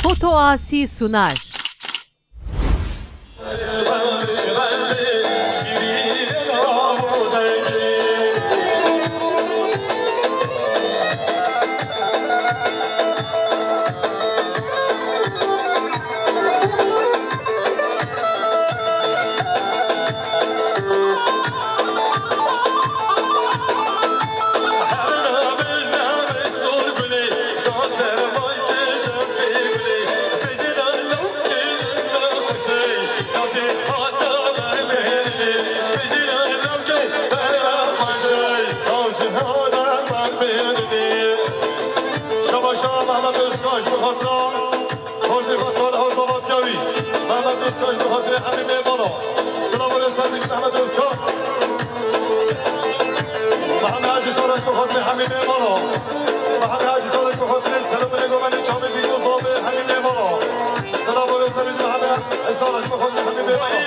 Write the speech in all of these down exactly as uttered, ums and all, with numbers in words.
Foto Asi sunar. Şaba şaba Mehmet Özkaş bi xatira Xorcê xwe Salih û Sabatya wî. Mehmet Özkaş bi xatirê hemî mêvana. Silav û rêz ser bijî Mehmet Özkaş. Mehmet Hacî Saraç bi xatirê hemî mêvana. Mehmet Hacî Saraç bi xatirê Selam Lêgomenê Çamê Vîkto Zabê hemî mêvana. Silav û rêz ser bijî Mehmet Saraç bi xatirê hemî mêvana.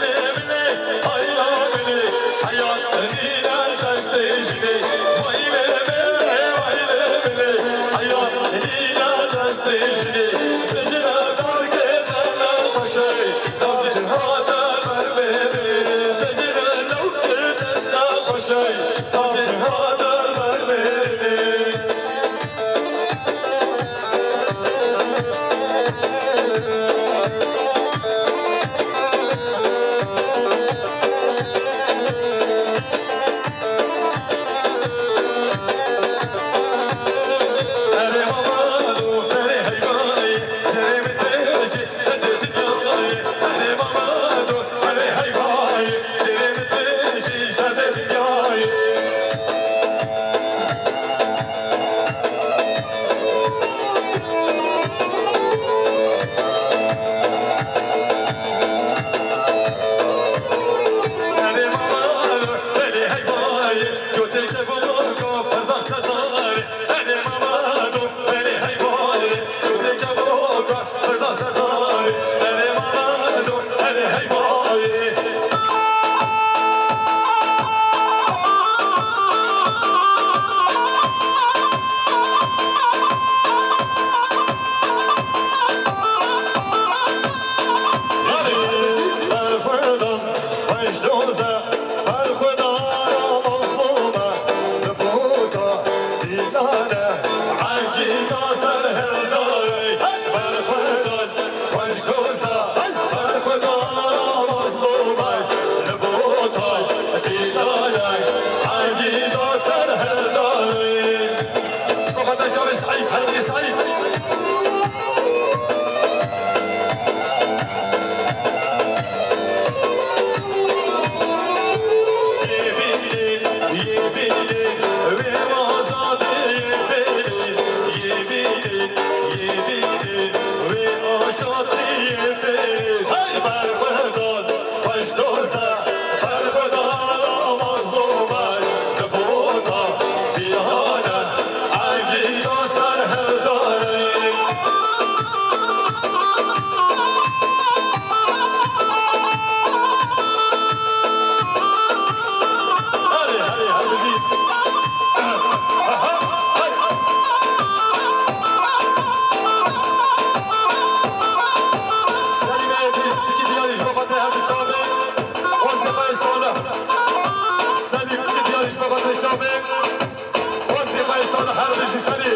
Xwezî Xweyê Salih her bijî serî.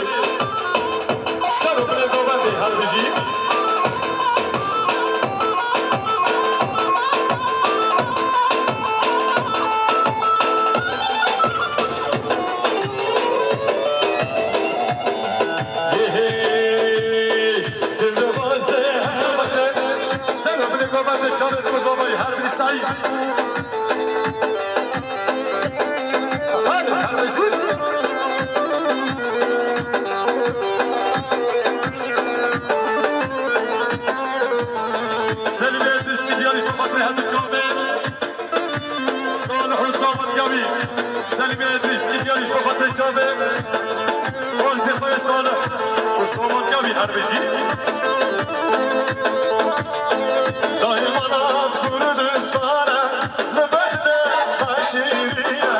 Ser û bilê govendê her bijî. Ser û bilê govendê çavê Kozovayî her bijî Seîd. Hadi kardeşim. Selîm Edris gidiyor işte bak ne hadi çaldı. Salih Usta Matyavi. Selîm Edris gidiyor işte bak ne çaldı. Xwezî Xweyê Salih û Somat Gavî her bijî. Daîmana Kurdistane li ber de beşîrî ye.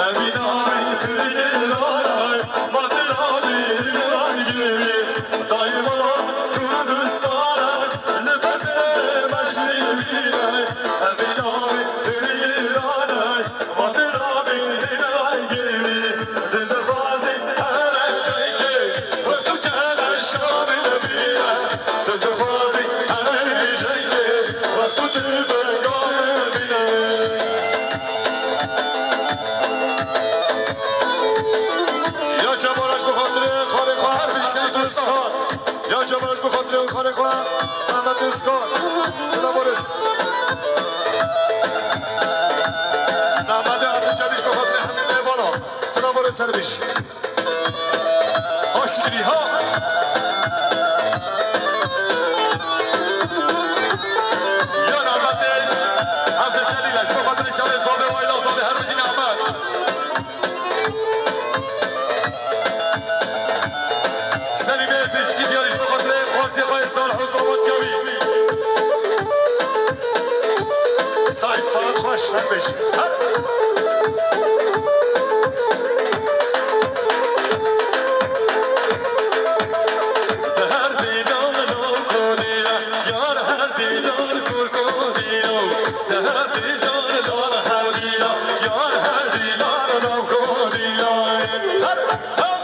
Evîna min kirî rana, ma dilavî rengî. Daîmana Kurdistan Ya cemaat, bi xatirê xalê xwe, Mehmet Özkan, silav û rêz. Mehmet Abdülceliş, bi xatirê hemî mêvana, silav û rêz her bijî. Aşkiri ha. Ya Mehmet Abdülceliş, bi xatirê çavê zavê wayla zavê her bijî Mehmet. Selîmê Fîstî diyarî ji bo xatirê xwarzê xwe salih û zavat kewî. Saîd sahib xweş her bijî. Her Her dîdan lo kodiya, yar her dîdan kurkodiya. Her dîdan lo kodiya, yar her dîdan lo kodiya. Her, her.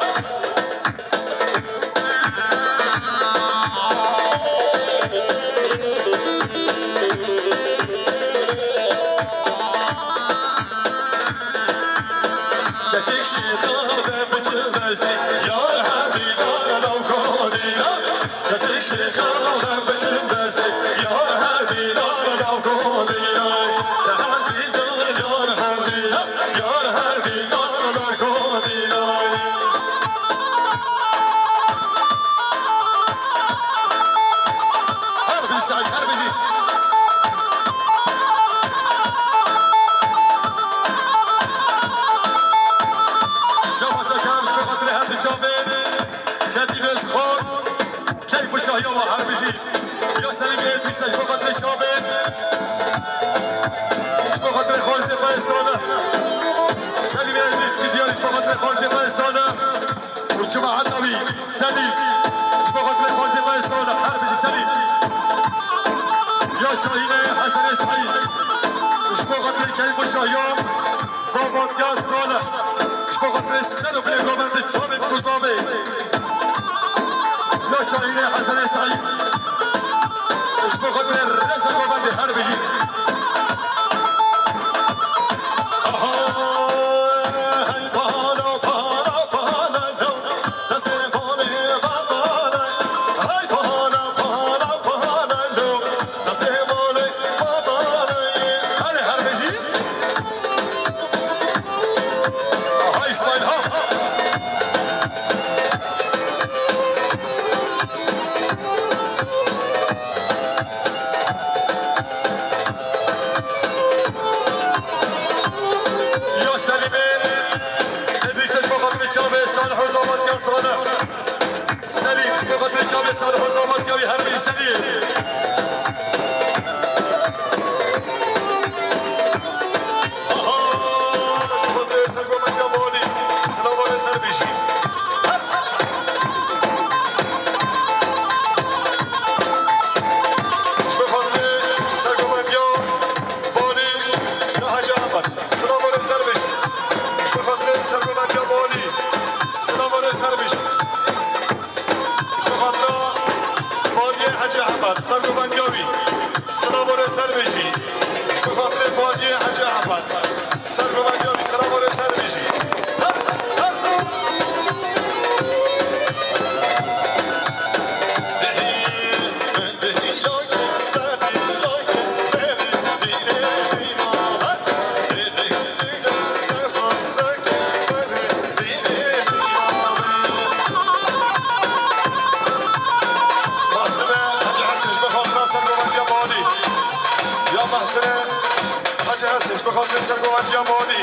Keçik şêxa de biçim destê, yar her dîdar nav kodîna. Keçik şêxa de biçim destê, yar her dîdar nav kodîna. Her dîdar, yar her dîdar, yar her dîdar nav kodîna. Her bijî, her bijî. Şabaşa kem ji bo xatirê her du çavên. Çetî Bezxan. Keyf û şahiya we her bijî. Ya Selîmê Fîstî ji bo xatirê çavên. Ji bo xatirê xwarzê xwe sane. Selîmê Fîstî diyarî ji bo xatirê xwarzê xwe sane. Û çima heta wî Selîm, ji bo xatirê xwarzê xwe sane, her bijî Selîm. Ya Şahînê Hesenê Seîd, ji bo xatirê keyf û şahiya, zavatya sane. Ji bo xatirê ser û bilê govendê çavê ku zavê. Ya Şahînê Hesenê Seîd, ji bo xatirê rêza govendê her bijî. Aha, hey, pala, pala, pala, lo. Hadi her bijî. Aha, Îsmaîl, ha. Ya Selîmê, Edrîs, ez bo xatirê çavê Salih û Zavat ya Salih. Selîm, ji bo xatirê çavê Salih û Zavat ya wî her bijî Selîm. Aha, ji bo xatirê sergomendiya Balî, silav û rêz ser bijî. Ji bo xatirê sergomendiya Balî ya Hecî Ehmed, silav û rêz ser bijî. Ji bo xatirê sergomendiya Balî, silav û rêz ser bijî. Ji bo xatira Baliyê Hecî Ehmed, sergovendiya wî, silav û rêz ser bijî. Ji bo xatirê Baliyê Hecî Ehmed, sergovendiya wî, silav û rêz ser bijî. Her, her. Mehsine Hecî Hesen ji bo xatira sergovendiya Balî. Ya Mehsine Hecî Hesen ji bo xatira sergovendiya Balî.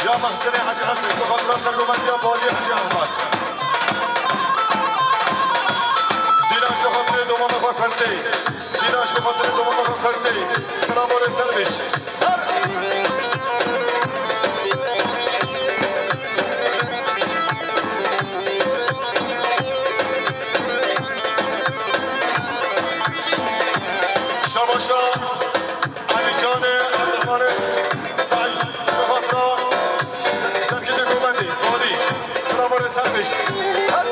Ya Mehsine Hecî Hesen ji bo xatira sergovendiya Balî Hecî Ehmed. Dîna ji bo xatirê domana xwe kurtê. Dîna ji bo xatirê domana xwe kurtê. Silav û rêz ser bijî. Şabaşa Elîcanê Erdoganê Saîd, ji bo xatira se-, serkêşa govendê, Balî, silav û rêz ser bijî. Her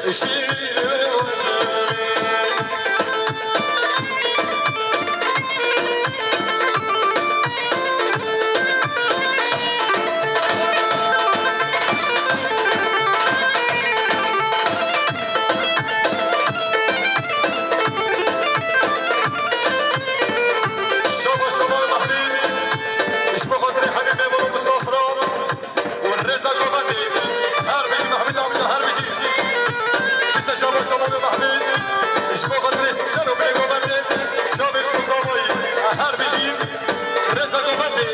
Şaba şaba Mehmîd, ji bo xatirê Hebîb Mêmon û misafiran û rêza govendê, her bijî Mehmîd amca, her bijî. Dîsa şaba şaba Mehmîd, ji bo xatirê ser û bê govendê, çavên Muzavayî, her bijî. Rêza govendê.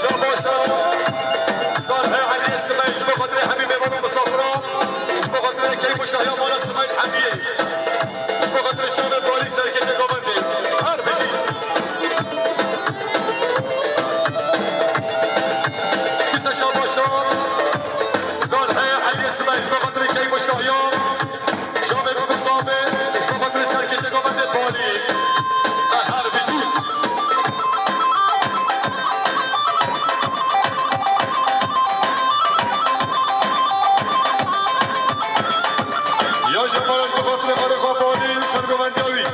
Şabaş, şabaş. Zarhê Eliyê Simey, ji bo xatirê Hebîbê Mano Misafira, ji bo xatirê keyf û şahiya mala Simey Hemiyê. Ji bo xatirê çavê balî serkêşê govendê. Her bijî. Dîsa şabaşan. Zarhê Eliyê Simey ji bo xatirê keyf û şahiya. Çavê Kuzavê, ji bo xatirê serkêşê govendê balî. Her bijî. Ya Cemal ji bo xatirê xalê xwe balî û sergovendiya wî.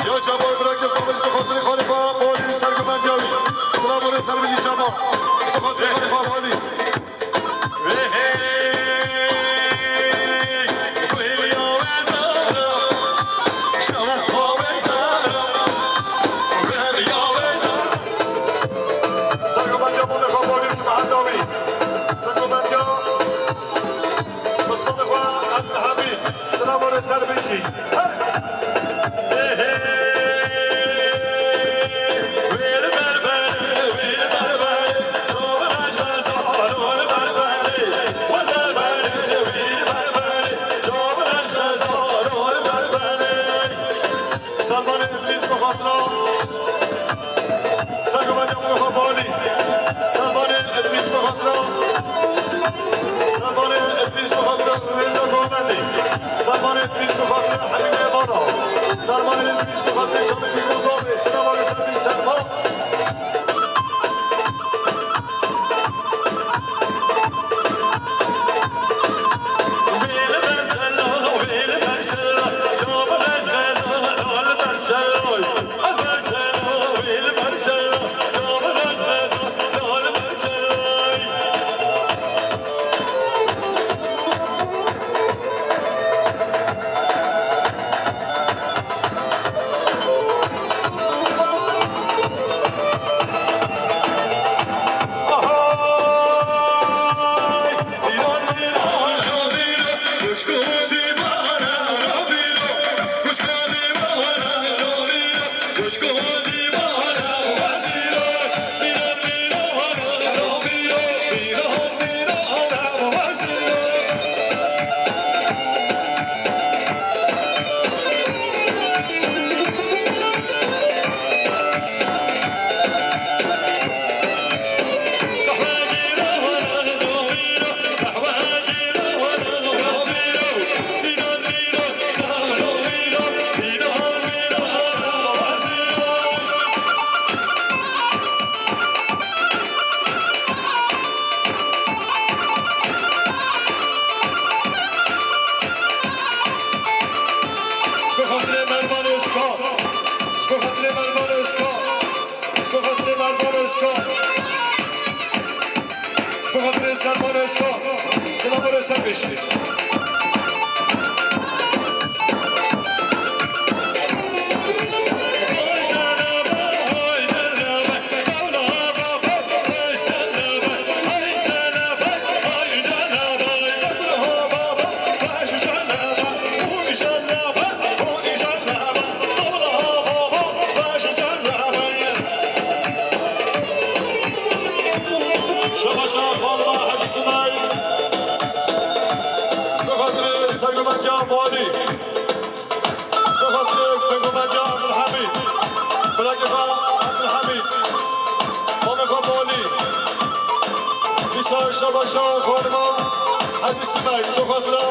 Ya Cemal birakê Sabir ji bo xatirê xalê xwe balî û sergovendiya wî. Silav û rê ser bijî Cemal. Ji bo xatirê xalê xwe balî. Sergovendiya Mûnê xwe balî û ji mehenda wî. Sergovendiya Miskinê xwe Ebdulhemîd. Silav û rê ser bijî. Servanê Îdrîs bi xatira Sergovendiya Mûnê xwe balî. Servanê Îdrîs bi xatira Servanê Îdrîs bi xatira rêza govendê. Servanê Îdrîs bi xatira Hemî Mêvana. Servanê Îdrîs bi xatira Çavê Fîrozavê. Silav û rê ser bijî Servan. Ji bo xatirê Mervan Özkan. Ji bo xatirê Mervan Özkan. Ji bo xatirê Mervan Özkan. Ji bo xatirê Servan Özkan. Silav û rê ser bijî. Balî. Bi xatirê Tengûmendiya Ebdulhemîd. Birakê xwe Ebdulhemîd. Mamê xwe Balî. Dîsa şabaşa xanima Ezîz Simey. Bi xatira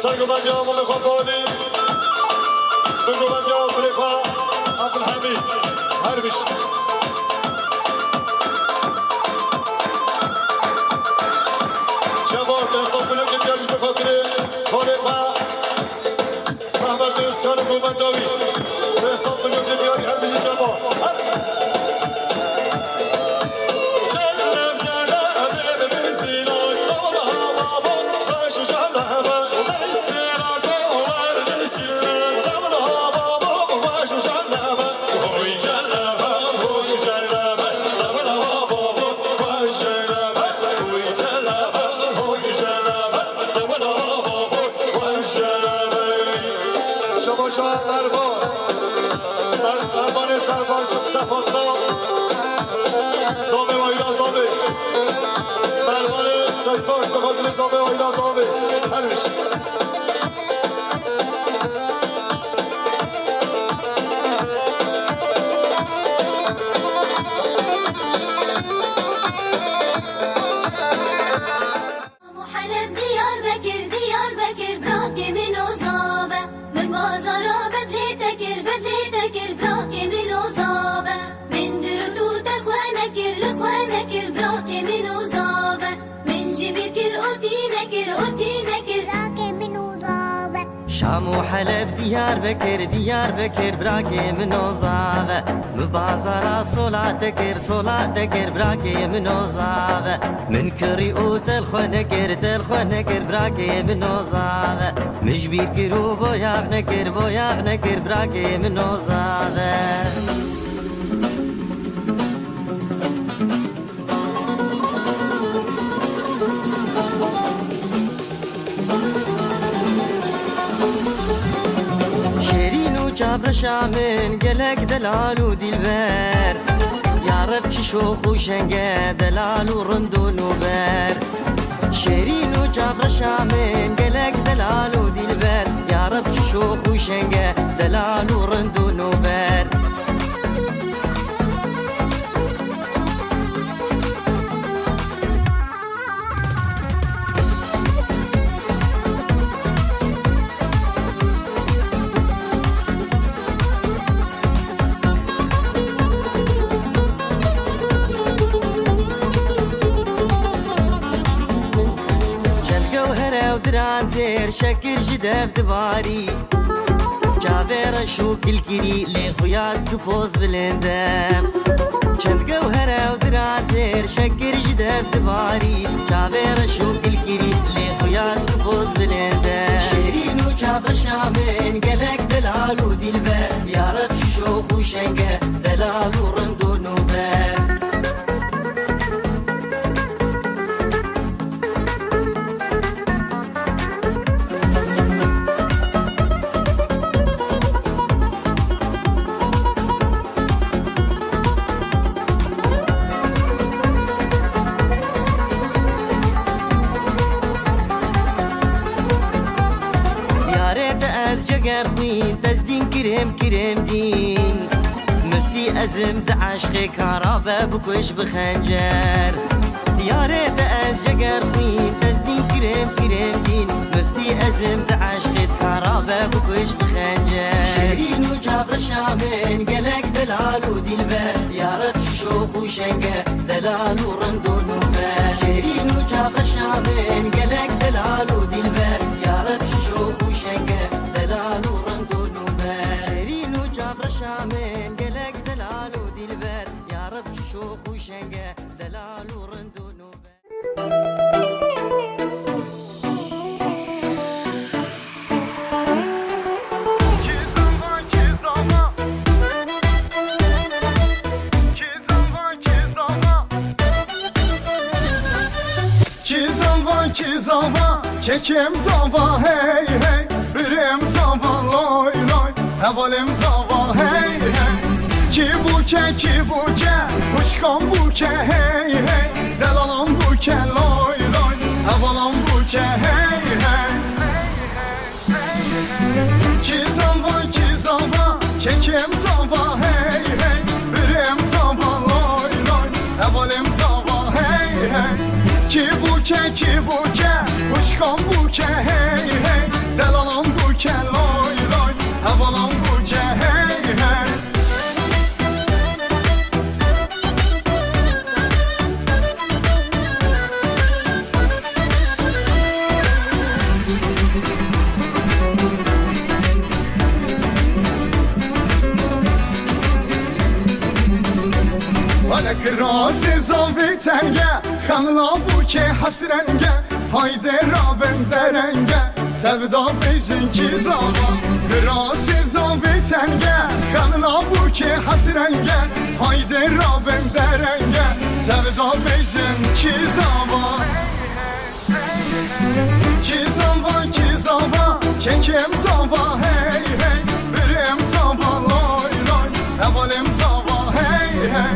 sergovendiya mamê xwe Balî. Tengûmendiya birê xwe Ebdulhemîd. Her biş. Şevak, Esad Gulek, bi xatirê xanê xwe. Mehmet Özkan û kovenda wî. Behzat Bilûkê diyarî her bijî çapa. Her. Şabaşa Mervan. Mer-, Mervanê Servan Sefatla. Zavê wayla zavê. Mervanê Servan, bi xatirê zavê wayla zavê. Her biş. Şam û Heleb, Diyarbekir, Diyarbekir, birakê min ozav e. Min bazara bedlê te kir, bedlê te kir, birakê min ozav e. Min dirût û te xwe nekir, li xwe nekir, birakê min ozav e. Min ji bîr kir, otî nekir, otî nekir, birakê min ozav e. Şam û Heleb, Diyarbekir, Diyarbekir, birakê min ozav e. Min bazara sola te kir, sola te kir, birakê min ozav e. Min kirî û te li xwe nekir, te li xwe nekir, birakê min ozav e. Min ji bîr kir û boyax nekir, boyax nekir, birakê min ozav e. Şêrîn û çavreşa min, gelek delal û dîlber. Ya Reb çi şox û şeng e, delal û rind û nûber. Şêrîn û çavreşa min, gelek delal û dîlber. Ya Reb çi şox û şeng e, delal û rind û nûber. Çend gewher ew diran zêr, şekir ji dev dibarî. Çavê reş û kilkirî, lê xuya dike poz bilind e. Çend gewher ew diran zêr, şekir ji dev dibarî. Çavê reş û kilkirî, lê xuya dike poz bilind e. Şêrîn û çavreşa min, gelek delal û dîlber. Ya Reb çi şox û şeng e, delal û rind û nûber. Yarê te ez ceger xwîn, te ez dîn kirêm, kirêm dîn. Miftî ezim di eşqê kara be, bikuj bi xencer. Yarê te ez ceger xwîn, te ez dîn kirêm, kirêm dîn. Miftî ezim di eşqê kara be, bikuj bi xencer. Şêrîn û çavreşa min, gelek delal û dîlber. Ya Reb çi şox û şeng e, delal û rind û nûber. Şêrîn û çavreşa min, gelek delal û dîlber. Ya Reb çi şox û şeng e, delal û rind û nûber. Şêrîn û çavreşa min, gelek delal û dîlber. Ya Reb çi şox û şeng e, delal û rind û nûber. Kî zava, kî zava, kekêm zava, hey, hey, birêm zava, loy, loy, hevalêm zava, hey, hey. Kî bûke, kî bûke, xwişkan bûke, hey, hey, delalan bûke, loy, loy, hevalan bûke, hey, hey. Kî bûke, kî bûke, xwişkan bûke, hey, hey. Delalan bûke, lay, lay. Hevalan bûke, hey, hey. Wele kirasê zavê tenge, xemla bûkê hesrenge, haydê rabin derenge, tevda bêjin kî zava. Kirasê zavê tenge, xemla bûkê hesrenge, haydê rabin derenge, tevda bêjin kî zava. Kî zava, kî zava, kekêm zava, hey, hey. Birêm zava, lay, lay. Hevalêm zava, hey, hey.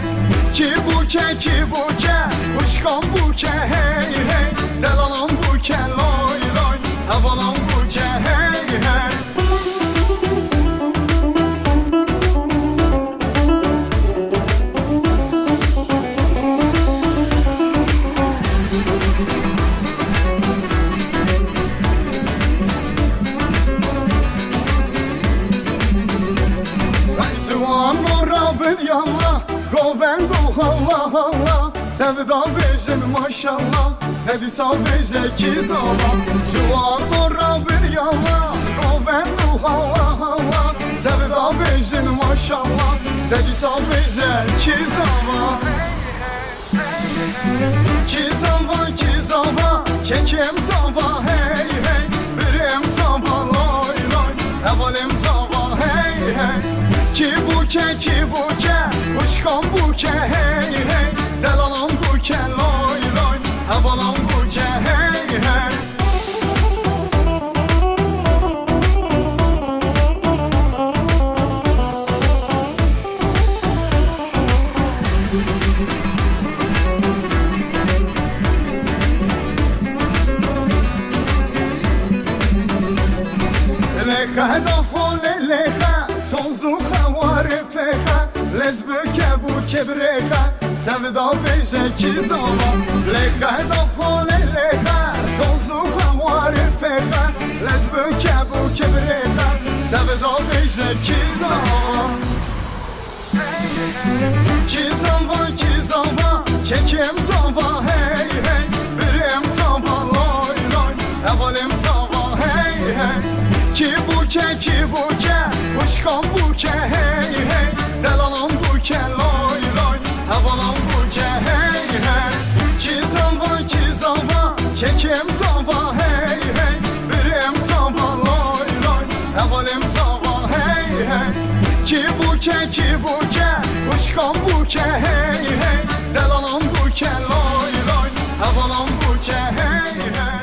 Kî bûke, kî bûke, xwişkan bûke, hey, hey. Delalan bûke, lay, lay. Hevalan bûke, hey, hey. Ziwan mora bin yalla, govendo halla halla, tevda bêjin maşallah. Te dîsa bêje kî zava, ji wan mora bir yala, govendo halla halla. Te bi da bêjin maşallah, te dîsa bêje kî zava. Kî zava, kî zava, kekêm zava, hey hey. Birêm zava, lay lay. Hevalêm zava, hey hey. Kî bûke, kî bûke, xwişkan bûke, hey hey. Delalan bûke, lay lay. Hevalan bûke, hey hey. Lêxe da holê lêxe, toz û xewarê pêxe, lez bike bû kebrêxe, tev da bêje kî zava. Lêxe da holê lêxe, toz û xewarê pêxe, lez bike bû kebrêxe, tev da bêje kî zava. Kî zava, kî zava, kekêm zava, hey hey. Birêm zava, lay lay. Hevalêm zava, hey hey. Kî bûke, kî bûke, xwişkan bûke, hey hey. Delalan bûke, lay lay. Hevalan bûke, hey hey. Kî zava, kî zava, kekêm zava, hey hey. Birêm zava, lay lay. Hevalêm zava, hey hey. Kî bûke, kî bûke, xwişkan bûke, hey hey. Delalan bûke, lay lay. Hevalan bûke, hey hey.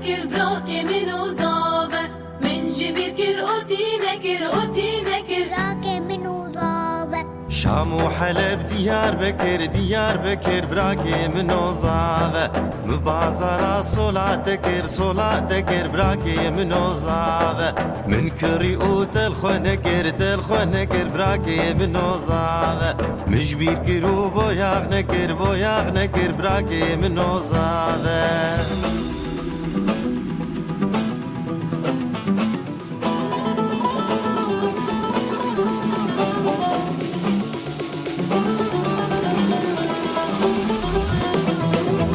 Kir brakê min û zave. Min ji bîr kir û tîne kir û tîne kir. Brakê min û zave. Şam û Heleb, Diyarbekir, Diyarbekir, brakê min û zave. Min bazara sola te kir, sola te kir, brakê min û zave. Min kirî û te li xwe nekir, te li xwe nekir, brakê min û zave. Min ji bîr kir û boyax nekir, boyax nekir, brakê min û zave.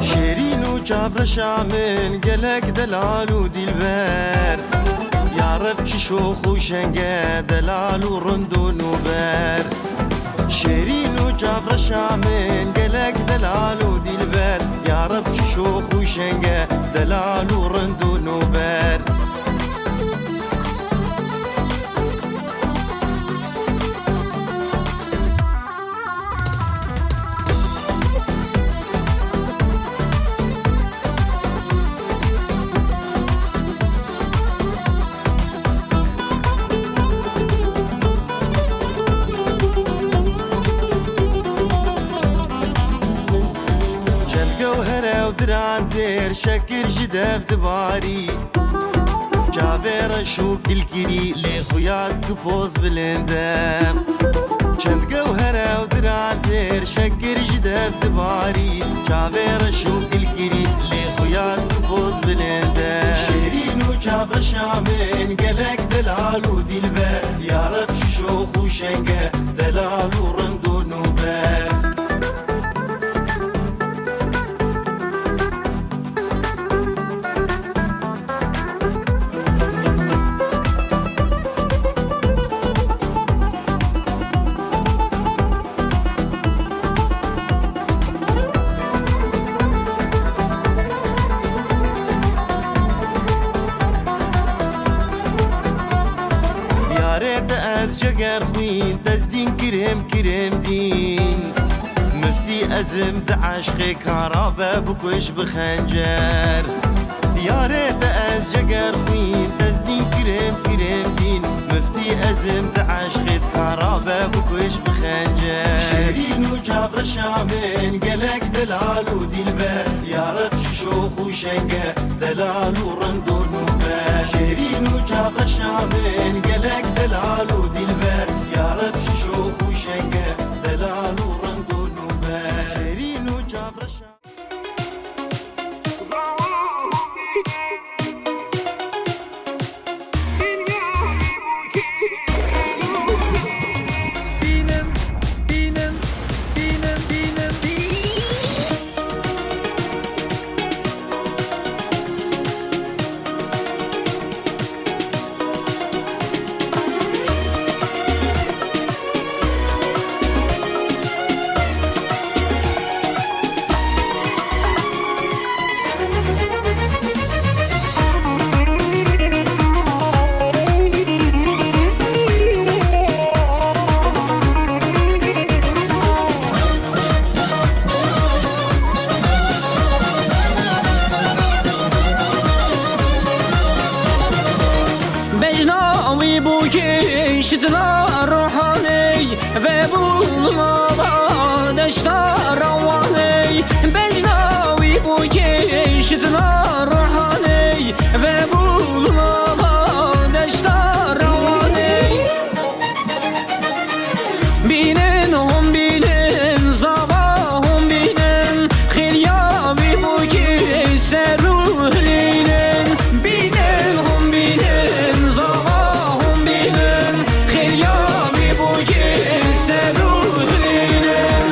Şêrîn û çavreşa min, gelek delal û dîlber. Ya Reb çi şox û şeng e, delal û rind û nûber. Şêrîn û çavreşa min, gelek delal û dîlber. Ya Reb çi şox û şeng e, delal û rind û nûber. Çend gewher ew diran zêr, şekir ji dev dibarî. Çavê reş û kilkirî, lê xuya dike poz bilind e. Çend gewher ew diran zêr, şekir ji dev dibarî. Çavê reş û kilkirî, lê xuya dike poz bilind e. Şêrîn û çavreşa min, gelek delal û dîlber. Ya Reb çi şox û şeng e, delal û rind û nûber. Yarê te ez ceger xwîn, te ez dîn kirêm, kirêm dîn. Miftî ezim di eşqê kara be, bikuş bi xencer. Yarê te ez ceger xwîn, te ez dîn kirêm, kirêm dîn. Miftî ezim di eşqê kara be, bikuş bi xencer. Şêrîn û çavreşa min, gelek delal û dîlber. Ya Reb çi şox û şeng e, delal û rind û nûber. Şêrîn û çavreşa min, gelek delal û dîlber. Ya Reb çi şox û şeng e, delal û rind û nûber. Şêrîn û çavreşa Bejna wî bû kiştina ruhanê, vebûn nava deşta rawanê. Bejna wî bû kiştina ruhanê, vebûn nava deşta rawanê. Bînin hûn bînin, zava hûn bînin, xêliya wî bûkî ser û hilînin. Bînin hûn bînin, zava hûn bînin, xêliya wî bûkî ser û hilînin.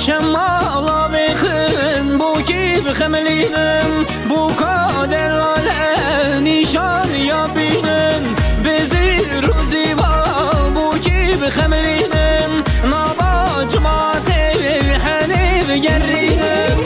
Şemala vêxin bûkî bixemilînin, bûka delale nîşan ya bînin. Bi zîr û zîva bûkî bixemilînin, nava cimatê henê digerînin.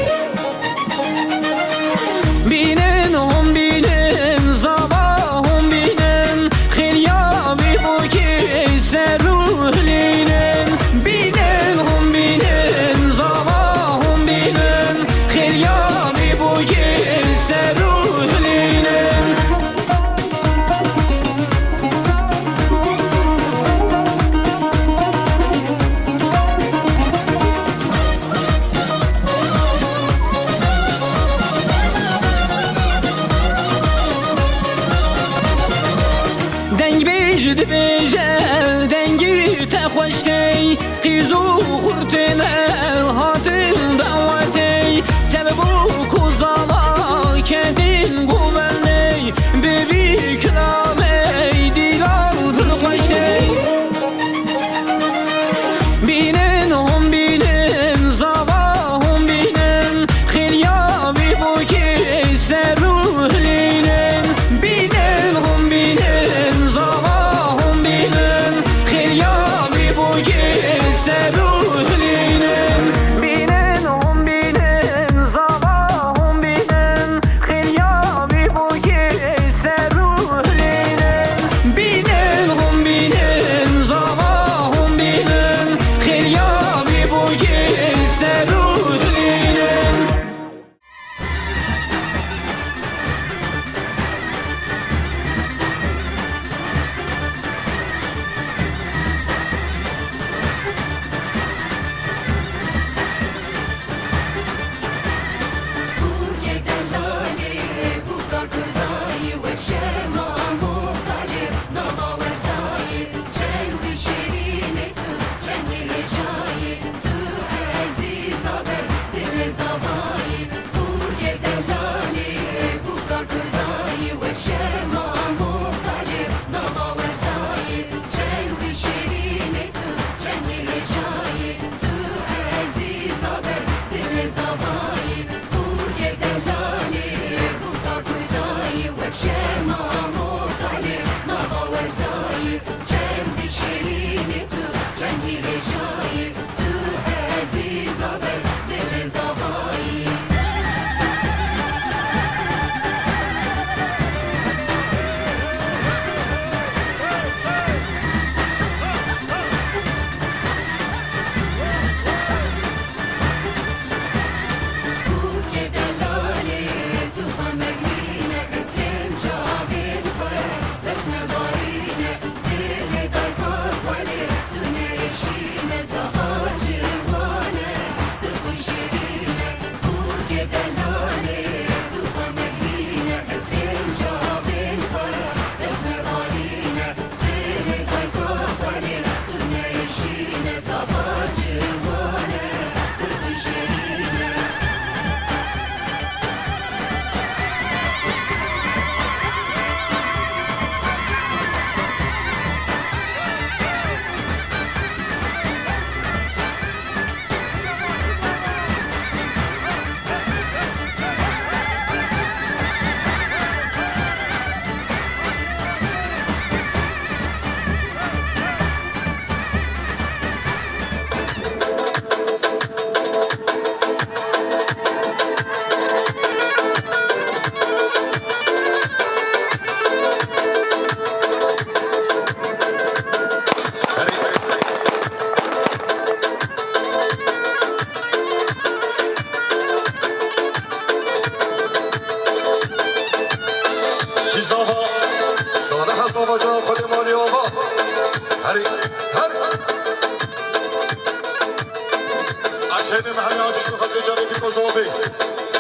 Em keyfê Mehemê Hacî ji bo xatirê çavê Pîko Zovê.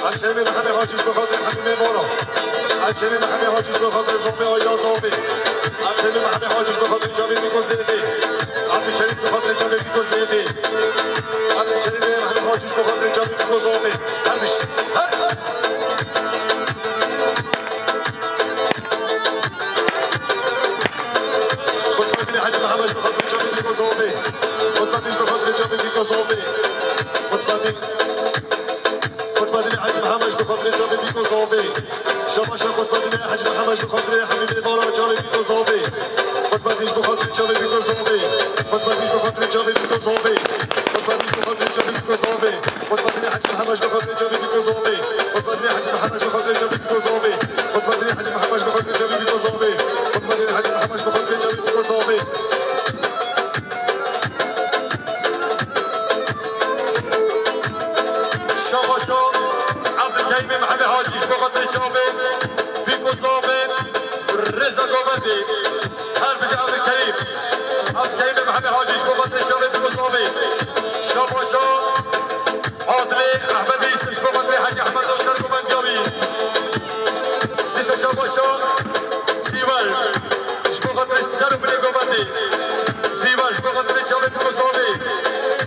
Em keyfê Mehemê Hacî ji bo xatirê Hemî Mêvara. Em keyfê Mehemê Hacî ji bo xatirê Zovê Ayda Zovê. Em keyfê Mehemê Hacî ji bo xatirê çavê Pîko Zêvê. Em keyfê ji bo xatirê çavê Pîko Zêvê. Em keyfê Mehemê Hacî ji bo xatirê çavê Pîko Zovê. Her biş. Her, her. Qutbedînê Hecî Mihemed ji bo xatirê çavê Pîko Zovê. Qutbedîn ji bo xatirê çavê Pîko Zovê. Qutbedîn. Qutbedînê Hecî Mihemed ji bo xatirê çavê Pîko Zovê. Şabaşa Qutbedînê Hecî Mihemed ji bo xatirê Hemî Mêvara çavê Pîko Zovê. Qutbedîn ji bo xatirê çavê Pîko Zovê. Qutbedîn ji bo xatirê çavê Pîko Zovê. Qutbedîn ji bo xatirê çavê Pîko Zovê. Qutbedînê Hecî Mihemed ji bo xatirê çavê Pîko Zovê. Qutbedînê Hecî Mihemed ji bo xatirê çavê Pîko Zovê. Qutbedînê Hecî Mihemed ji bo xatirê çavê Pîko Zovê. Qutbedînê Hecî Mihemed ji bo xatirê çavê Pîko Zovê. Şabaşo Ebdulkerîmê Mehemê Hacî ji bo xatirê çavê Pîko Zovê. Rêza govendê. Her bijî Evdilkerîm. Evdilkerîmê Mehemê Hacî ji bo xatirê çavê Pîko Zovê. Şabaşa Adilê Ehmedî ji bo xatirê Hecî Ehmed û sergovendiya wî. Dîsa şabaşa Zîwer ji bo xatirê ser û binê govendê. Zîwer ji bo xatirê çavê Pîko Zovê.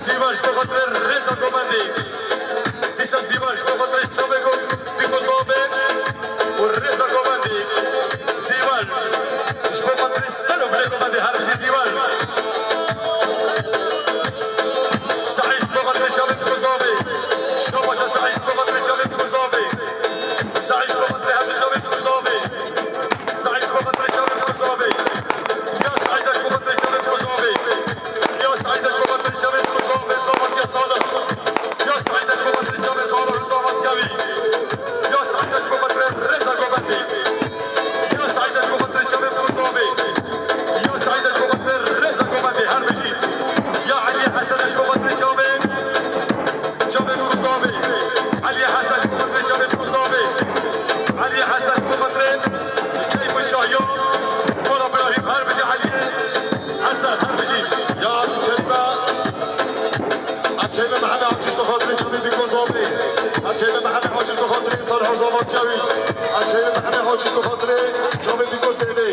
Zîwer ji bo xatirê rêza govendê. Dîsa Zîwer ji bo xatirê çavê go-, Pîko Zovê û rêza govendê. Zîwer ji bo xatirê ser û binê govendê her bijî Zîwer. Seîd ji bo xatirê çavê Pîko Zovê. Şabaşa Seîd ji bo xatirê çavê Pîko Zovê. Seîd ji bo xatirê her du çavê Pîko Zovê. Seîd ji bo xatirê çavê Pîko Zovê. Ya Seîd ji bo xatirê çavê Pîko Zovê. Ya Seîd ji bo xatirê çavê Pîko Zovê. Zavatiya Salih. Ya Seîd ji bo xatirê çavê Salih û zavatiya wî. Ya Seîd ji bo xatirê rêza govendê. Ya Seîd ji bo xatirê çavê Pîko Zovê. Ya Seîd ji bo xatirê rêza govendê. Her bijî. Ya Elî Hesen ji bo xatirê çavê. Çavê Pîko Zovê. Elî Hesen ji bo xatirê çavê Pîko Zovê. Elî Hesen ji bo xatirê keyf û şahiya. Mala Birahîm her bijî Elî Hesen her bijî. Ya Kerîme. Em keyfê Mehemê Hacî ji bo xatirê çavê Pîko Zovê. Em keyfê Mehemê Hacî ji bo xatirê Salih û zavatiya wî. Em keyfê Mehemê Hacî ji bo xatirê çavê Pîko Zovê.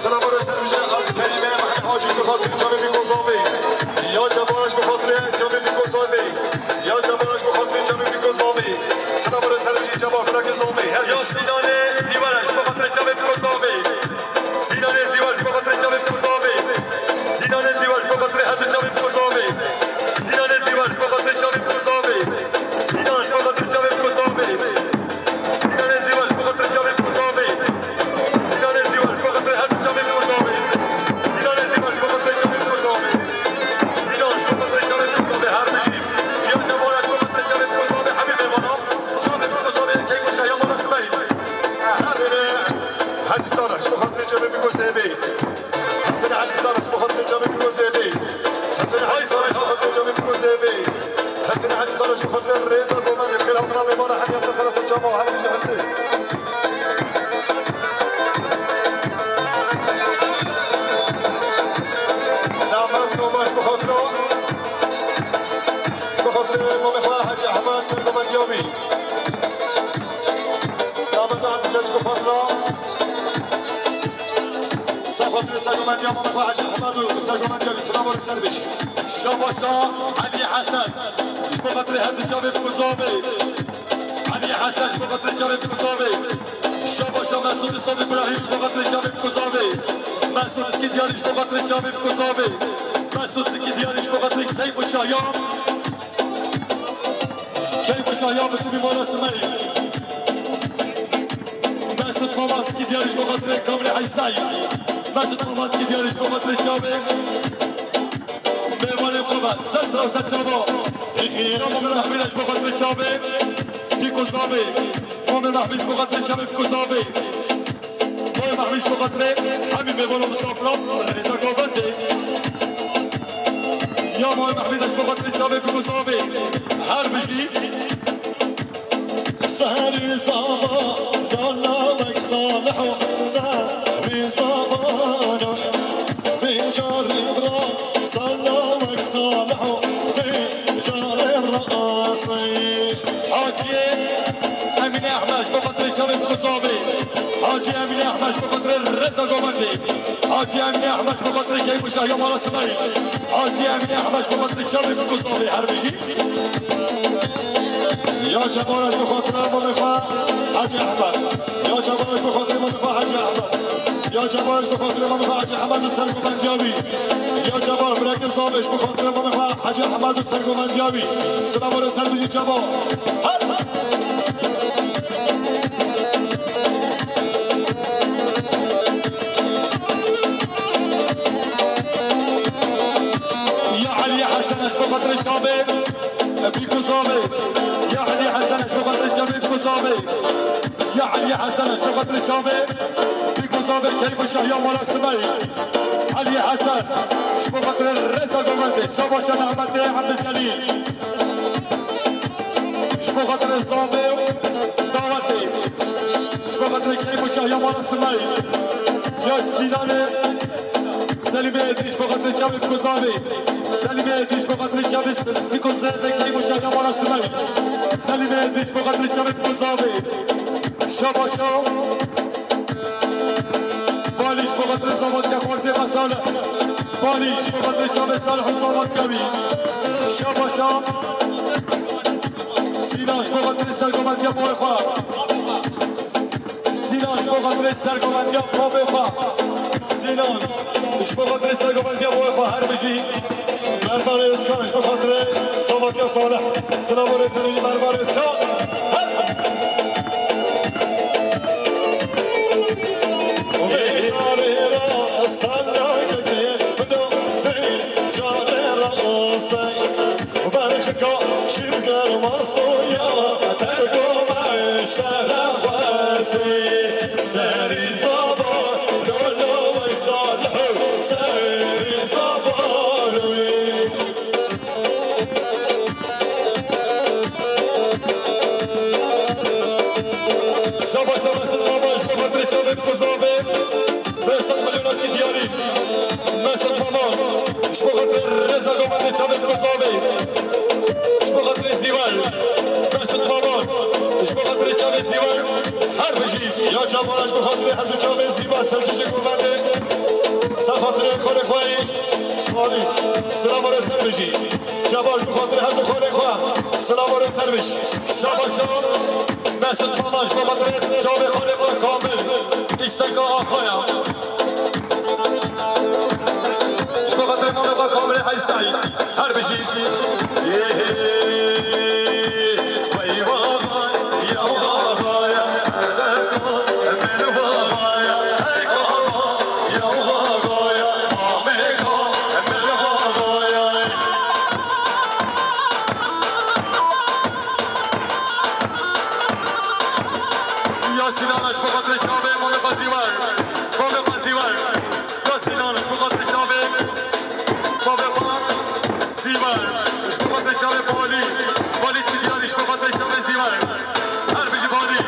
Silav û rêz ser bijî. Em keyfê Mehemê Hacî ji bo xatirê çavê Pîko Zovê. Ya Cebara ji bo xatirê çavê Pîko Zovê. Ya Cebara ji bo xatirê çavê Pîko Zovê. Silav û rêz ser bijî Ceba, firakê Zovê. Her Ya Sînanê Zîwar ji bo xatirê çavê Pîko Zovê. Sînanê Zîwar ji bo xatirê çavê Pîko Zovê. Sînanê Zîwar ji bo xatirê her du çavê Pîko Zovê. Sînanê Zîwar ji bo xatirê çavê Pîko Zovê. Sînan ji bo xatirê çavê Pîko Zovê. Sînanê Zîwar ji bo xatirê çavê Pîko Zovê. Sînanê Zîwar ji bo xatirê her du çavê Pîko Zovê. Sînanê Zîwar ji bo xatirê çavê Pîko Zovê. Sînan ji bo xatirê çavê Pîko Zovê her bijî. Ya Cebara ji bo xatirê çavê Pîko Zovê hemî mêvana. Çavê Pîko Zovê keyf û şahiya mala Simeyî. Hesenê Hecî Salih ji bo xatirê çavê Pîko Zovê. Hesenê Hecî Salih ji bo xatirê çavê Pîko Zovê. Hesenê Hecî Salih ji bo xatirê çavê Pîko Zovê. Hesenê Hecî Salih ji bo xatirê rêza govendê, xêr hatina mêvana, her yasa sera ser çava, her bijî Hesê. Damat Noma ji bo xatira, ji bo xatirê mamê xwe Hecî Ehmed sergovendiya wî. Damat Abdijel ji bo xatira. Ser xatirê sergovendiya mamê xwe Hecî Ehmed û sergovendiya wî, silav û rêz ser bijî. Şabaşa Elî Hesen ji bo xatirê her du çavê Pîko Zovê. Elî Hesen ji bo xatirê çavê Pîko Zovê. Şabaşa Mesûd Îslam Îbrahîm ji bo xatirê çavê Pîko Zovê. Mesûd Îskîndiyarî ji bo xatirê çavê Pîko Zovê. Mesûd Îskîndiyarî ji bo xatirê keyf û şahiya. Keyf û şahiya bi tûmî mala Simeyî. Mesûd Mamat Îskîndiyarî ji bo xatirê Kamilê Heysayî. Mesûd Mamat Îskîndiyarî ji bo xatirê çavê. Mêvanê xwe ve ser sera ser çava. Mamê Mehmîd ji bo xatirê çavê Pîko Zovê. Mamê Mehmîd ji bo xatirê çavê Pîko Zovê. Mamê Mehmîd ji bo xatirê hemî mêvan û misafiran rêza govendê. Ya Mamê Mehmîd ji bo xatirê çavê Pîko Zovê. Her bijî. Serî zava da lawek Salih û serî zava da. Vê carê ra sar lawek Salih û vê carê ra Hacî Emînê Ehmed ji bo xatirê çavê Kozavê. Hacî Emînê Ehmed ji bo xatirê rêza govendê. Hacî Emînê Ehmed ji bo xatirê keyf û şahiya mala Simayîl. Hacî Emînê Ehmed ji bo xatirê çavê Kozavê. Her bijî. Ya çavar ji bo xatirê mamê xwe Hacî Ehmed. Ya çavar ji bo xatirê mamê xwe Hacî Ehmed. Ya çavar ji bo xatirê mamê xwe Hacî Ehmed û sergovendiya wî. Ya çavar birekê Zavê ji bo xatirê mamê xwe Hacî Ehmed û sergovendiya wî. Silav û rêz ser bijî çavar. Her Ya Elî Hesen ji bo xatirê çavê Bîkozavê. Ya Elî Hesen ji bo xatirê çavê Kozavê. Ya Elî Hesen ji bo xatirê çavê Bîkozavê keyf û şahiya mala Simayîl. Elî Hesen ji bo xatirê rêza govendê. Şabaşa Mehmetê Ebdulcelîl. Ji bo xatirê Zavê û dawetê. Ji bo xatirê keyf û şahiya mala Simayîl. Ya Sînanê Selîmê Êdî ji bo xatirê çavê Kozavê. Selîmê Êdî ji bo xatirê çavê Kozavê keyf û şahiya mala Simayîl. Selîmê Êdî ji bo xatirê çavê Kozavê. Şabaşa. Balî ji bo xatirê zamantiya xwarzê me Salih. Balî ji bo xatirê çavê Salih û zamantiya wî. Şabaşa. Sînan ji bo xatirê sergovendiya boyê xwe. Sînan ji bo xatirê sergovendiya boyê xwe. Sînan ji bo xatirê sergovendiya boyê xwe her bijî. Mervan Özkan ji bo xatirê zamantiya Salih. Silav û rêz ser bijî Mervan Özkan. Vê carê rastanda kete, no vê carê rastay. Berxika şîrger mastoya, tergo meştere xwestê. Serî zava, lolo wey Salih, serî zava, lolo. Şabaş, şabaş, şabaş, ji bo xatirê çavê Kozavê. Mesut Milyonatî Diyarî. Mesut Maman. Ji bo xatirê rêza govendê çavê Kozavê. Ji bo xatirê Zîwer. Mesut Maman. Ji bo xatirê çavê Zîwer. Her bijî. Ya çavara ji bo xatirê her du çavê Zîwer. Serkişê govendê. Ser xatirê xorê xweyî. Alî. Silav û rêz ser bijî. Çavar ji bo xatirê her du xorê xwe. Silav û rêz ser bij. Şabaşa Mesut Mama ji bo xatirê çavê xorê xwe Kamil. Îsteka axaya. Ji bo xatirê mamê xwe Kamilê Hecî Seîd. Her bijî. Yê hê. Wey baba, ya baba, ya. Ya Sînan, ji bo xatirê çavê mamê xwe Zîwer. Mamê xwe Zîwer. Ya Sînan, ji bo xatirê çavê. Bavê xwe Zîwer, ji bo xatirê çavê Balî, Balî Tidyalî, ji bo xatirê çavê Zîwer. Her bijî Balî.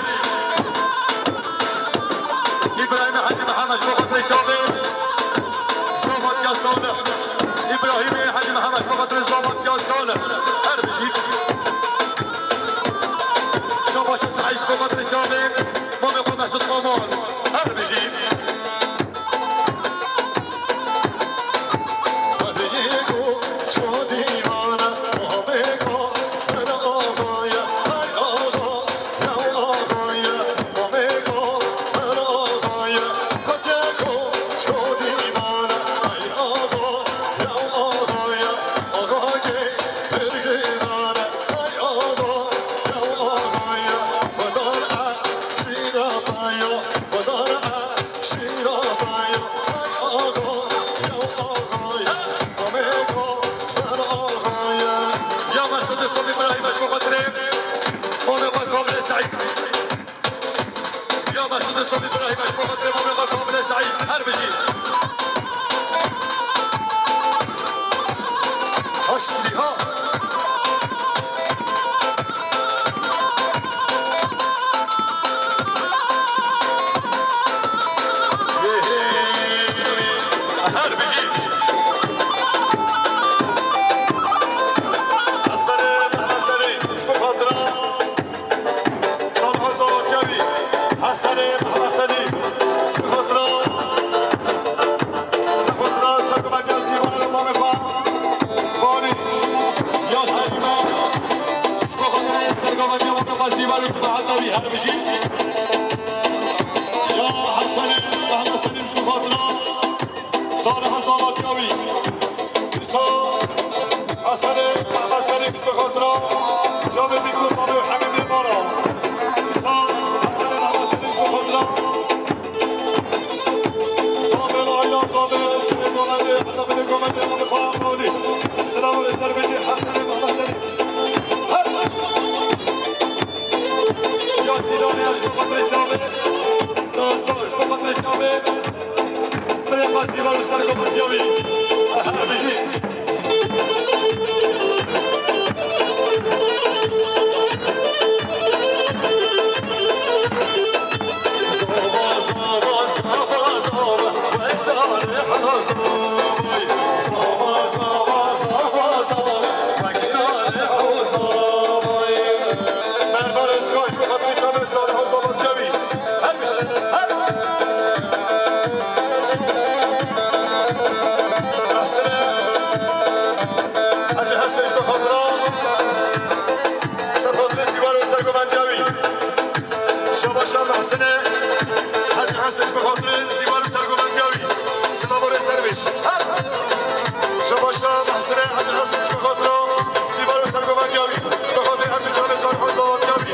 Îbrahîmê Hecî Mihemed, ji bo xatirê çavê Zamantiya Salih. Îbrahîmê Hecî Mihemed, ji bo xatirê Zamantiya Salih. Her bijî. Şabaşa Seîd, ji bo xatirê çavê mamê xwe Mesut Maman. Her bijî. Şîra baya, ay axa, ya axa, ya amêka, ber axa ye. Ya Mesut Sof Îbrahîm, ji bo xatirê mamê xwe Kamilê Seîd. Ya Mesut Sof Îbrahîm, ji bo xatirê mamê xwe Kamilê Seîd. Her bijî. Ha şîrî ha. Her bijî. Zava Diyarbakir Gazi Belûç Mehetawi her bijî. Ya Hesenê, Mehmet Senî ji xatira Salih Zava Diyawî. Îsa Hesenê, Mehmet Senî ji xatira Cavê Bîko Zava Hemî Mêmara. Îsa Hesenê, Mehmet Senî ji xatira Zabê Layla, Zabê Sirê Govendê, heta binê Govendê, Mami Xayan Mawlî. Silav û rêz ser bijî Hesenê Mehmet Senî. Her ya Zîlanê ya ji bo xatirê çavê. Dosto, ji bo xatirê çavê. Birê Qazî Val û Sergo Berdiyawî. Her bijî. Mervan Özkoç, bi xatirê çavê Salih û Zava Diyawî. Her bijî, her. Hesine. Hacı Hesen ji xatira. Ser xatirê Zîvar û Sergo Berdiyawî. Şabaşa Hesine. Hacı Hesen ji xatirê Zîvar û Sergo Berdiyawî. Silav û rêz ser bijî. Her. Şabaşa Hesine, Hacı Hesen ji xatira Zîvar û Sergo Berdiyawî. Ji xatirê her du çavê Salih û Zava Diyawî.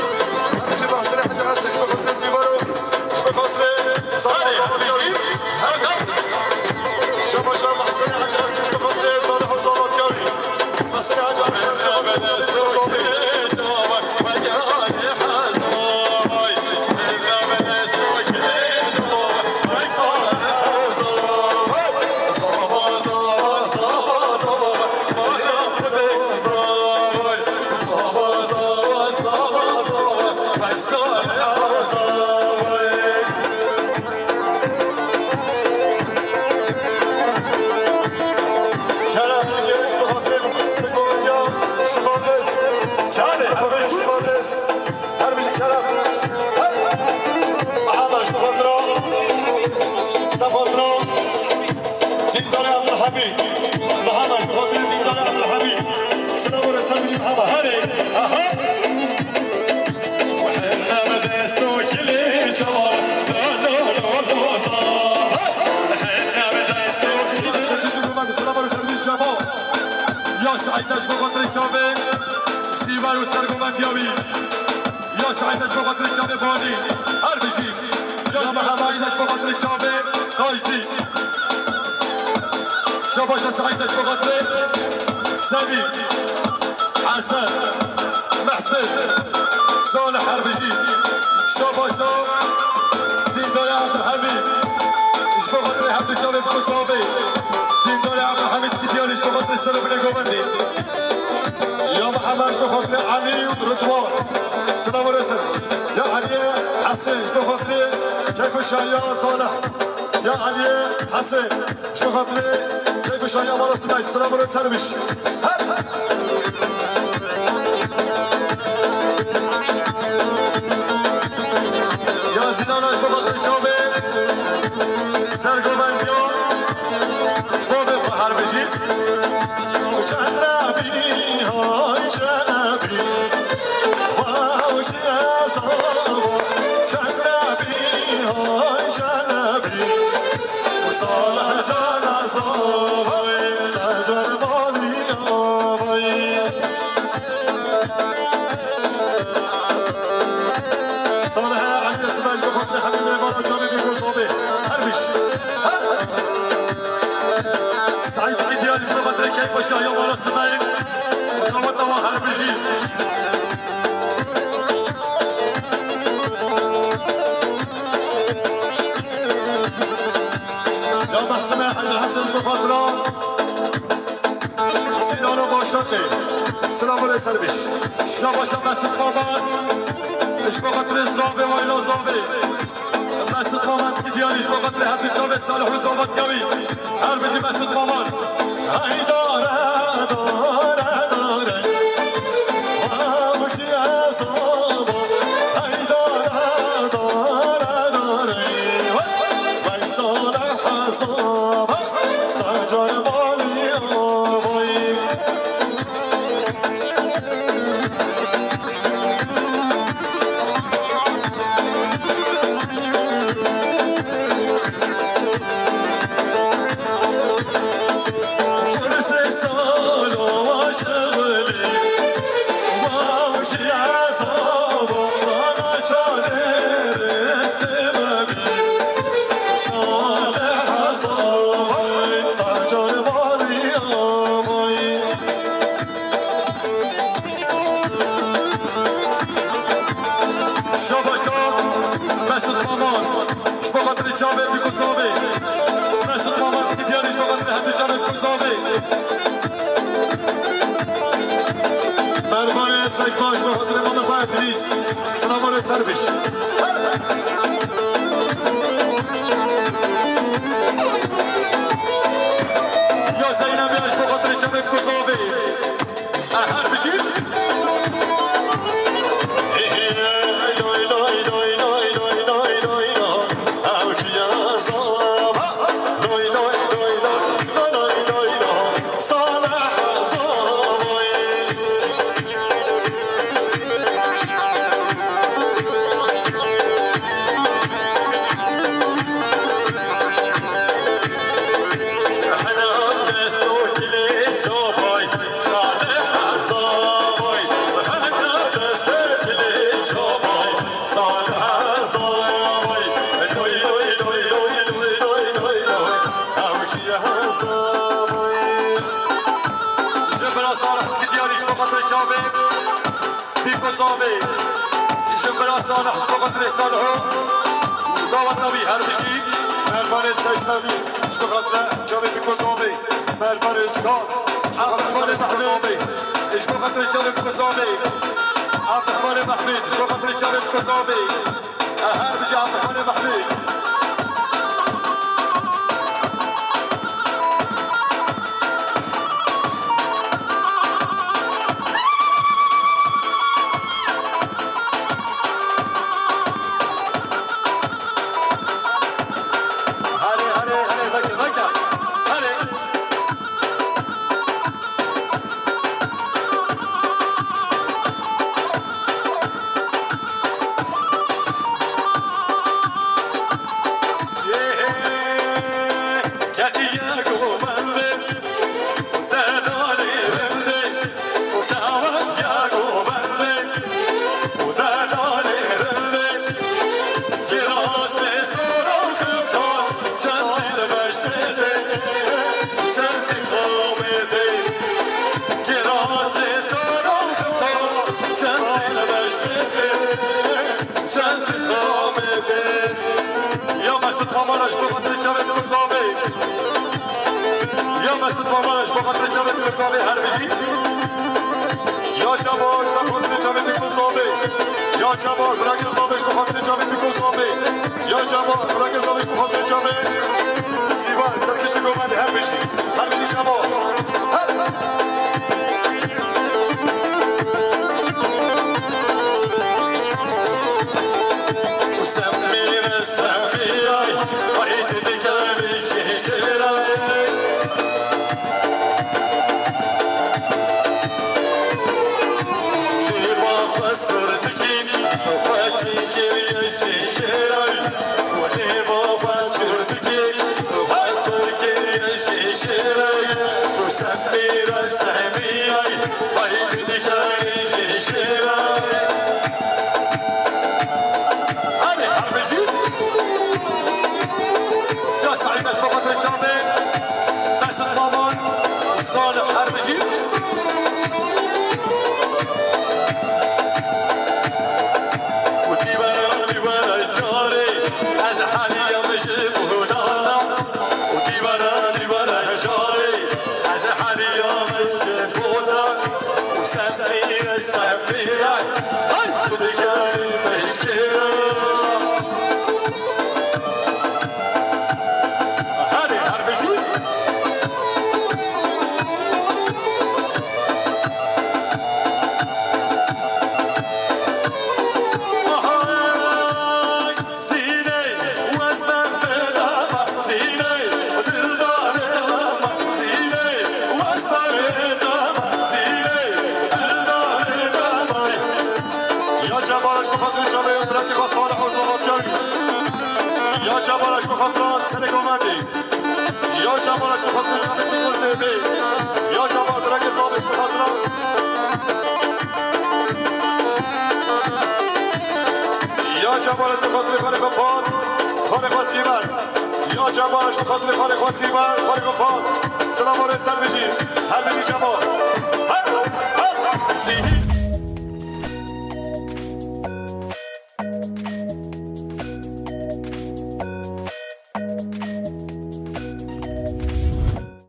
Her bijî Hesine, Hacı Hesen ji xatirê Zîvar û Ji bo xatirê Salih Zava Diyawî. Her dem. Şabaşa Mehsenê Hacı Hesî ji bo xatirê Salih Zava Diyawî. Mehsenê Hacı Hesî ji bo xatirê Salih Zava Diyawî. Kerem, geliş bu xatirê Gonya Şivanes. Kerem, Şivanes. Her bir kerem. Mehmet Şivanes. Sefatına. Dîndarê Abdulhamîd. Mehmet Şivanes, Dîndarê Abdulhamîd. Silav û rêz ser bijî Mehmet. Herê. Aha. Ya Saîd ji bo xatirê çavê Sîvar û Sergo Berdiyawî. Ya Saîd ji bo xatirê çavê Banî. Her bijî. Ya Saîd ji bo xatirê çavê Tajdî. Şabaşa Saîd ji bo xatirê Semî. Hesen, Mehsen, Salih her bijî. Şabaşa Dîndarê Abdulhamîd. Ji bo xatirê her du çavê Bîko Zavê. Dîndarê Abdulhamîd Kidyanî ji bo xatirê Serokê Govendê. Ya Mihemed ji bo xatirê Elî û Ridwan. Silav û rêz. Ya Eliyê Hesên ji bo xatirê keyf û şahiya Salih. Ya Eliyê Hesên. Ji bo xatirê keyf û şahiya mala Simeyt, silav û rêz ser bijî. Her, her. Ya Zînana ji bo xatirê çavê Sergo Berdiyawî, bavê xwe her bijî. Çenebî, hay Çenebî. Wow, ki ez hava. Çenebî, hay Çenebî. Salih cana zavayê, secerbanî avayê. Salih Elî Sibel ji bo xatirê Hemî Mêmara Canê Bîko Zavê. Her bijî. Her. Saîd Kidyanî ji bo xatirê keyf û şahiya mala Simeyt. Dawa dawa her bijî. Ya Mehsime Hacı Hesen ji bo xatira Sînana Başakê. Silav û rêz ser bijî. Şabaşa Mesut Baban. Ji bo xatirê Zavê, Wayla Zavê. Mesut Baban Kidyanî ji bo xatirê her du çavê Salih û Zava Diyawî. Her bijî Mesut Baban. Hey dare, dare, dare. Wa bikî ez ava. Hey dare, dare, dare. Wey Salih ez ava. Secar balî avayî. Bo xatirê çavê Bîkûzavê. Mesut Mamat Kidyarî ji bo xatirê hemdû çavê Bîkûzavê. Mervanê Seyfa ji bo xatirê Mamefa Edrîs. Silav û rê ser biş. Ya Zeynep ya ji bo xatirê çavê Bîkûzavê. Her bijî. Ji bira Salih Kidyarî ji bo xatirê çavê Bîkûzavê. Ji bira Salih ji bo xatirê Saliho. Daweta wî her bijî. Mervanê Seyfevî ji bo xatirê çavê Bîkûzavê. Mervanê Özkan ji bo xatirê çavê Bîkûzavê. Ji bo xatirê çavê Bîkûzavê. Abdurrahmanê Mehmûd ji bo xatirê çavê Bîkûzavê. Her bijî Abdurrahmanê Mehmûd. Hadi, hadi, hadi, veke, veke. Hadi. Ya Mesut Mamara ji bo xatirê çavê Bîkûzavê. Ya Mesut Mamara ji bo xatirê çavê Bîkûzavê her bijî. Ya çawa ji bo xatirê çavê Bîkûzavê. Ya çawa Birakê Zavê ji bo xatirê çavê Bîkûzavê. Ya çawa Birakê Zavê ji bo xatirê çavê Sîvan. Serkişî Gomelê her bijî. Her bijî çawa. Her. Hadi, her bijî. Ya Saîd, ez bo xatirê çavê Mesut Maman, Salih, her bijî. Û dîwera, dîwera carê, ez haliya min ji bo dana. Û dîwara, dîwara carê, ez haliya min ji bo da. Û semîre, semîre, hay, tu dikarî tişkêra. Hadi, her bijî. Aha. Sîney, wes ben bedava, sîney, dildarê lama, sîney, wes ben bedava, sîney, dildarê lama. Ya Cemal, ji bo xatirê çavê Birakê xwe Salih û Zavat Yawî. Ya Cemal, ji bo xatira Serê Komendî. Ya Cemal, ji bo xatirê çavê Bîkûzê bê. Ya Cemal, Birakê Zavê ji bo xatira. Ya Cemal, ji bo xatirê xalê xwe Fat, xalê xwe Sîver. Ya Cemal, ji bo xatirê xalê xwe Sîver, xalê xwe Fat. Silav û rê ser bijî. Her bijî Cemal. Her, her, her.